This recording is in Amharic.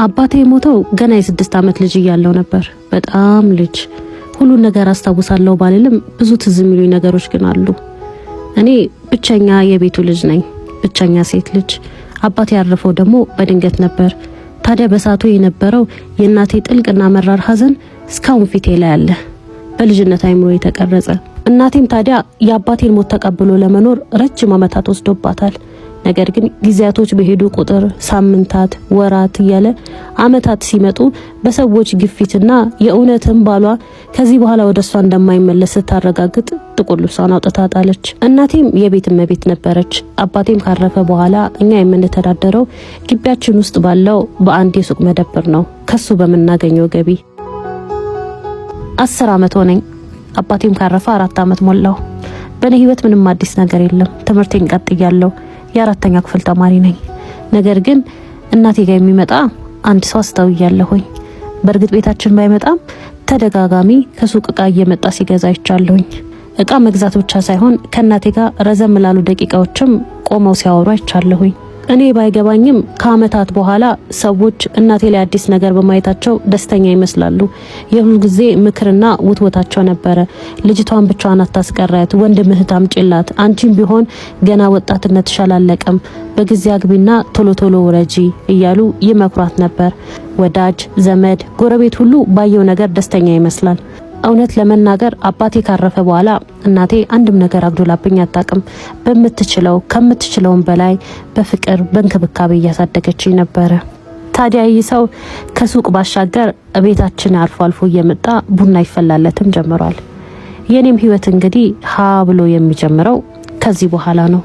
አባቴ የሞተው ገና የ6 ዓመት ልጅ እያለሁ ነበር። በጣም ልጅ፣ ሁሉን ነገር አስታውሳለሁ ባልልም ብዙ ትዝ የሚሉኝ ነገሮች ግን አሉ። እኔ ብቸኛ የቤቱ ልጅ ነኝ፣ ብቸኛ ሴት ልጅ። አባቴ ያረፈው ደግሞ በድንገት ነበር። ታዲያ በሰዓቱ የነበረው የእናቴ ጥልቅና መራር ሐዘን እስካሁን ፊቴ ላይ አለ፣ በልጅነት አይምሮ የተቀረጸ። እናቴም ታዲያ የአባቴን ሞት ተቀብሎ ለመኖር ረጅም ዓመታት ወስዶባታል። ነገር ግን ጊዜያቶች በሄዱ ቁጥር ሳምንታት፣ ወራት እያለ ዓመታት ሲመጡ በሰዎች ግፊትና የእውነትም ባሏ ከዚህ በኋላ ወደ እሷ እንደማይመለስ ስታረጋግጥ ጥቁር ልብሷን አውጥታ ጣለች። እናቴም የቤት እመቤት ነበረች። አባቴም ካረፈ በኋላ እኛ የምንተዳደረው ግቢያችን ውስጥ ባለው በአንድ የሱቅ መደብር ነው፣ ከሱ በምናገኘው ገቢ። 10 ዓመት ሆነኝ። አባቴም ካረፈ 4 ዓመት ሞላው። በእኔ ህይወት ምንም አዲስ ነገር የለም። ትምህርቴን ቀጥያለሁ። የ4ኛ ክፍል ተማሪ ነኝ። ነገር ግን እናቴ ጋር የሚመጣ አንድ ሰው አስተውያለሁኝ። በእርግጥ ቤታችን ባይመጣም ተደጋጋሚ ከሱቅ እቃ እየመጣ ሲገዛ አይቻለሁኝ። እቃ መግዛት ብቻ ሳይሆን ከእናቴ ጋር ረዘም ላሉ ደቂቃዎችም ቆመው ሲያወሩ አይቻለሁኝ። እኔ ባይገባኝም ከአመታት በኋላ ሰዎች እናቴ ላይ አዲስ ነገር በማየታቸው ደስተኛ ይመስላሉ። የሁል ጊዜ ምክርና ውትወታቸው ነበረ። ልጅቷን ብቻዋን አታስቀረት፣ ወንድም እህት አምጪላት፣ አንቺም ቢሆን ገና ወጣትነትሽ አላለቀም፣ በጊዜ አግቢና ቶሎ ቶሎ ውረጂ እያሉ ይመክሯት ነበር። ወዳጅ ዘመድ፣ ጎረቤት ሁሉ ባየው ነገር ደስተኛ ይመስላል። እውነት ለመናገር አባቴ ካረፈ በኋላ እናቴ አንድም ነገር አጉድላብኝ አታውቅም። በምትችለው ከምትችለውም በላይ በፍቅር በእንክብካቤ እያሳደገችኝ ነበረ። ታዲያ ይህ ሰው ከሱቅ ባሻገር ቤታችን አልፎ አልፎ እየመጣ ቡና ይፈላለትም ጀምሯል። የኔም ህይወት እንግዲህ ሀ ብሎ የሚጀምረው ከዚህ በኋላ ነው።